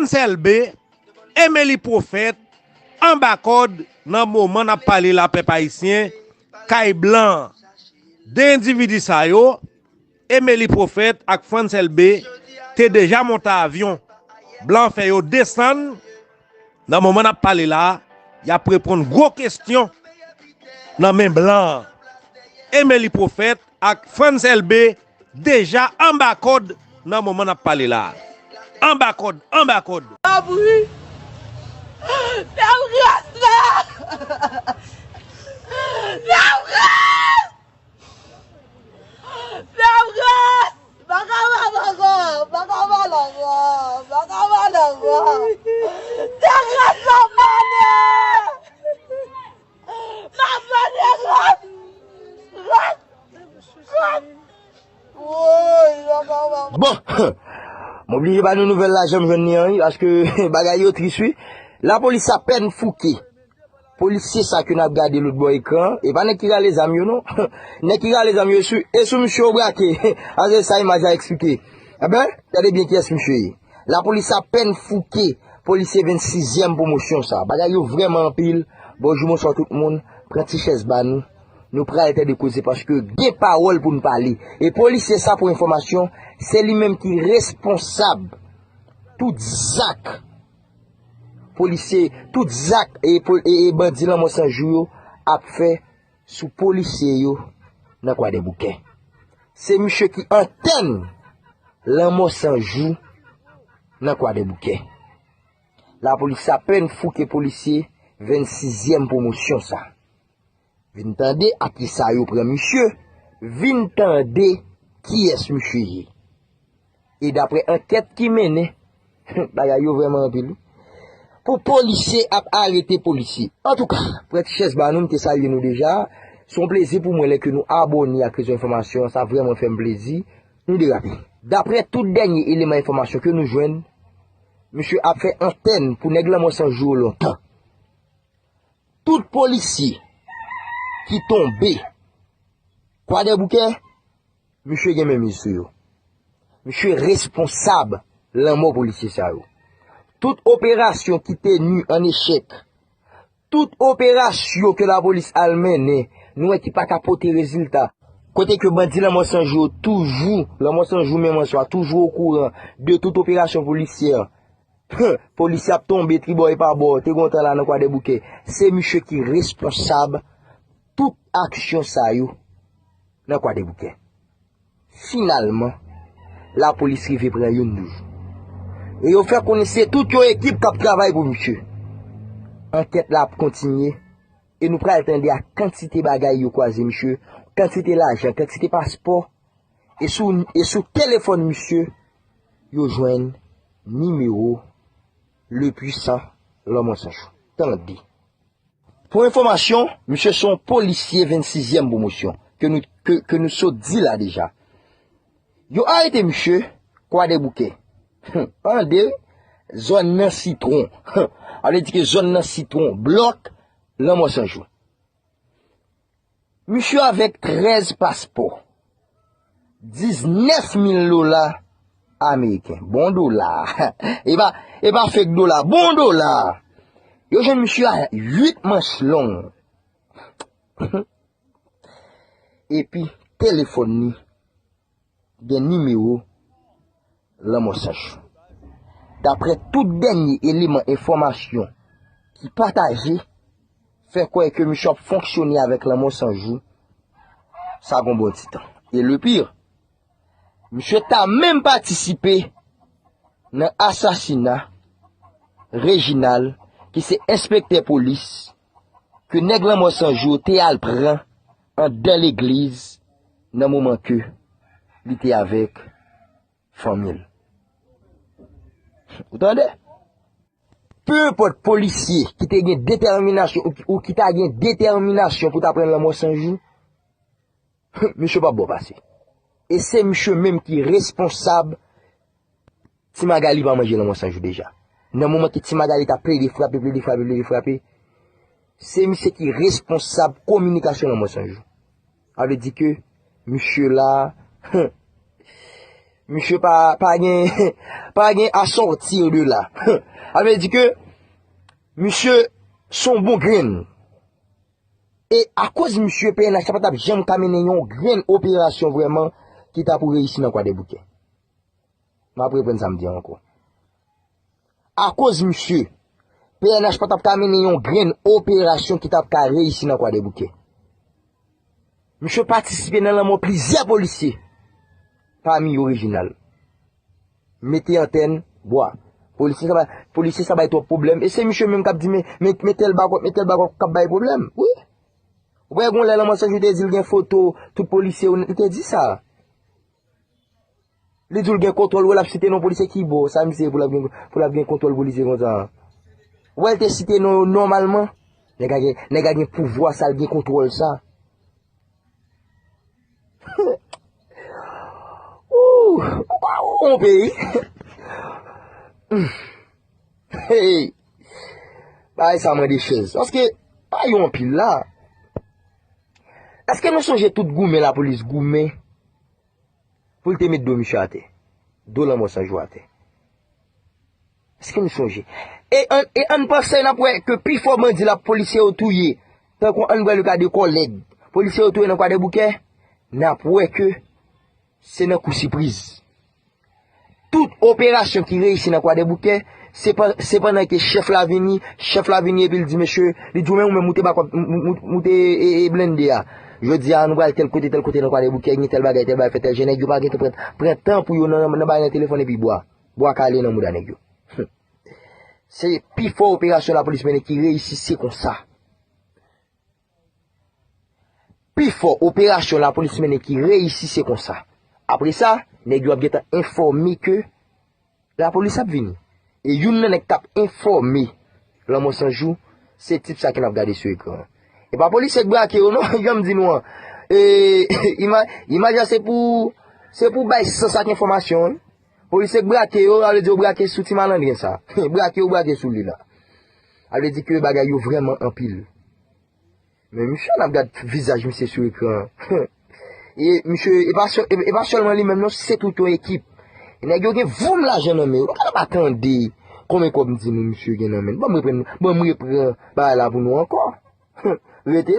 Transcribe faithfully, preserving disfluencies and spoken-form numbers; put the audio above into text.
Frantz Elbé, Emely Prophète, anba kòd nan moman n ap pale la, pèp ayisyen, kay blan an. De endividi sa yo, Emely Prophète ak Frantz Elbé, te deja monte avyon. Blan an fè yo desann. Nan moman n ap pale la a, y ap reponn gwo kesyon nan men blan an. Emely Prophète ak Frantz Elbé deja anba kòd nan moman n ap pale la a. Anba kòd, anba kòd. Tanpri, fè m gras la! Fè m gras! Fè m gras! M pa ka pale ankò! M pa ka pale ankò! M pa ka pale ankò! Fè gras la, mande! M ap mande gras! Gras! Gras! Woy, m pa ka pale. Bon, m oblije ba nou nouvèl la, jan m jwenn li an, wi, paske bagay yo tris, wi. Lapolis apèn fouke polisye sa ke n ap gade lòt bò ekran an, e pa nèg ki rale zam yo non. Nèg ki rale zam yo sou, e sou misye yo brake. Ase sa imaj la eksplike. Enben, gade byen kiyès misye ye. Lapolis apèn fouke polisye vennsizyèm pwomosyon sa. Bagay yo vrèman anpil. Bonjou, bonswa tout moun. Pran ti chèz ba nou. Nou pral tande koze paske gen pawòl pou n pale. E polisye sa, pou enfòmasyon, se li menm ki responsab tout zak polisye, tout zak e, pol- e, e bandi Lanmò San Jou yo ap fè sou polisye yo nan Kwadèboukè. Se misye ki antèn Lanmò San Jou nan Kwadèboukè. Lapolis apèn fouke polisye vennsizyèm pwomosyon sa. Vin tande ak kisa yo pran misye, vin tande kiyès misye ye. E daprè ankèt ki mennen, bagay yo vrèman anpil, wi. Pou polisye ap arete polisye. Antouka, pran ti chèz ba nou, m te salye nou deja. Se yon plezi pou mwen lè ke nou abòne ak Rezo Enfòmasyon, sa vrèman fè m plezi. Nou derape. Daprè tout dènye eleman enfòmasyon ke nou jwenn, misye ap fè antèn pou nèg Lanmò San Jou yo lontan. Tout polisye ki tonbe Kwadèboukè, misye gen menm sou yo. Misye responsab lanmò polisye sa yo. Tout operasyon ki te ni an echèk, tout operasyon ke lapolis al mennen, nou wè ki pa ka pote rezilta. Kote ke bandi Lanmò San Jou yo toujou, Lanmò San Jou menm an swa, toujou okouran de tout operasyon polisyè. Polisye ap tonbe tribò e pabò, te gon tan la nan Kwadèboukè. Se misye ki responsab tout aksyon sa yo nan Kwadèboukè. Finalman, lapolis rive pran youn toujou. E yo fè konnen se tout yon ekip k ap travay pou misye. Ankèt la ap kontinye e nou pral tande ak kantite bagay yo kwaze misye, kantite lajan, kantite paspò, e sou, e sou telefòn misye, yo jwenn nimewo le puissant Lanmò San Jou. Tande. Pou enfòmasyon, misye se yon polisye vennsizyèm pwomosyon ke nou, ke, ke nou sot di la deja. Yo arete misye Kwadèboukè. Tande, zòn nan sitwon. Sa vle di ke zòn nan sitwon, blòk Lanmò San Jou. Misye avèk trèz paspò, diznèf mil dola ameriken. Bon dola. E pa, e pa fake dola, bon dola. Yo jwenn misye a uit manch long. Epi telefòn li gen nimewo Lanmò San Jou. Daprè tout dènye eleman enfòmasyon ki pataje, fè kwè ke misye ap fonksyone avèk Lanmò San Jou, sa gon bon ti tan. E le pire, misye ta menm patisipe nan asasina Reginald, ki se enspektè polis, ke nèg Lanmò San Jou te al pran anndan legliz nan moman ke li te avèk fanmi l. Ou tande? Pe enpòt polisye ki te gen detèminasyon ou, ou ki ta gen detèminasyon pou ta pran Lanmò San Jou, misye p ap ba w pase. E se misye menm ki responsab Ti Magali pa manje Lanmò San Jou deja. Nan moman ke Ti Magali t ap plede frape, plede frape, plede frape, se misye ki responsab kominikasyon Lanmò San Jou. Sa vle di ke misye la, Misye pa, pa gen, pa gen à sortir de là. Sa vle di ke misye se yon bon grenn. E akoz misye, P N H la pa t ap janm ka mennen yon grenn operasyon vrèman ki ta pou reyisi nan Kwadèboukè. M ap reprann sa m di a ankò. Akoz misye, P N H pa t ap ka mennen yon grenn operasyon ki t ap ka reyisi nan Kwadèboukè. Misye patisipe nan lanmò plizyè polisye, pami yo Reginald. Mete antèn bwa. Polisye sa bay, polisye sa bay twòp pwoblèm. E se misye menm k ap di, men, men, men tèl bagay, men tèl bagay k ap bay pwoblèm. Wi. Ou wè gon lè Lanmò San Jou te di l gen foto tout polisye yo, li te di sa. Li di w l gen kontwòl, wè l ap site non polisye ki bò, sa misye pou l ap gen, pou l ap gen kontwòl polisye konsa. Ou wè l te site non yo nòmalman. Nèg a gen, nèg a gen pouvwa sa, l gen kontwòl sa. Ooh, ou pa ou yon peyi. Hey, bagay sa mande chèz. Paske, pa yo anpil la. Èske nou sonje tout goumen lapolis goumen pou l te met do misye atè? Do Lanmò San Jou atè. Èske nou sonje? E ann, e ann panse n ap wè ke pifò bandi lapolisye yo touye, tankou ann pran le ka de kòlèg polisye yo touye nan Kwadèboukè, n ap wè ke se nan kou sipriz. Tout operasyon ki reyisi nan Kwadèboukè, se pa, se pandan ke chèf la vini, chèf la vini epi l di, mesye, li di w menm, ou menm, ou te ba kòb, ou, ou, ou te, e, e, blende a. Jodi a, nou pral tèl kote, tèl kote nan Kwadèboukè, gen tèl bagay, tèl bagay, fè tèl jan, nèg yo pa gentan pran, pran tan pou yo nan, nan, nan bay nan telefòn epi bwa. Bwa kale nan mouda nèg yo. Se pifò operasyon lapolis mennen ki reyisi, se konsa. Pifò operasyon lapolis mennen ki reyisi se konsa. Apre sa, nèg yo ap gentan enfòme ke lapolis ap vini. E youn nan nèg k ap enfòme Lanmò San Jou, se tip sa ke n ap gade sou ekran an. E pa polisye k brake yo non, jan m di nou an. E, ima-, imaj la se pou, se pou bay sans ak enfòmasyon wi. Polisye k brake yo, sa vle di yo brake sou ti malandren sa. Brake yo brake sou li la. Sa vle di ke bagay yo vrèman anpil. Men misye, n ap gad vizaj misye sou ekran an. E misye, e pa sè-, e, e pa sèlman li menm non, se tout yon ekip. E nèg yo gen voum lajan nan men yo. Nou pa tande konbyen kòb m di nou misye gen nan men l. Ban m reprann, ban m reprann bagay la pou nou ankò. Rete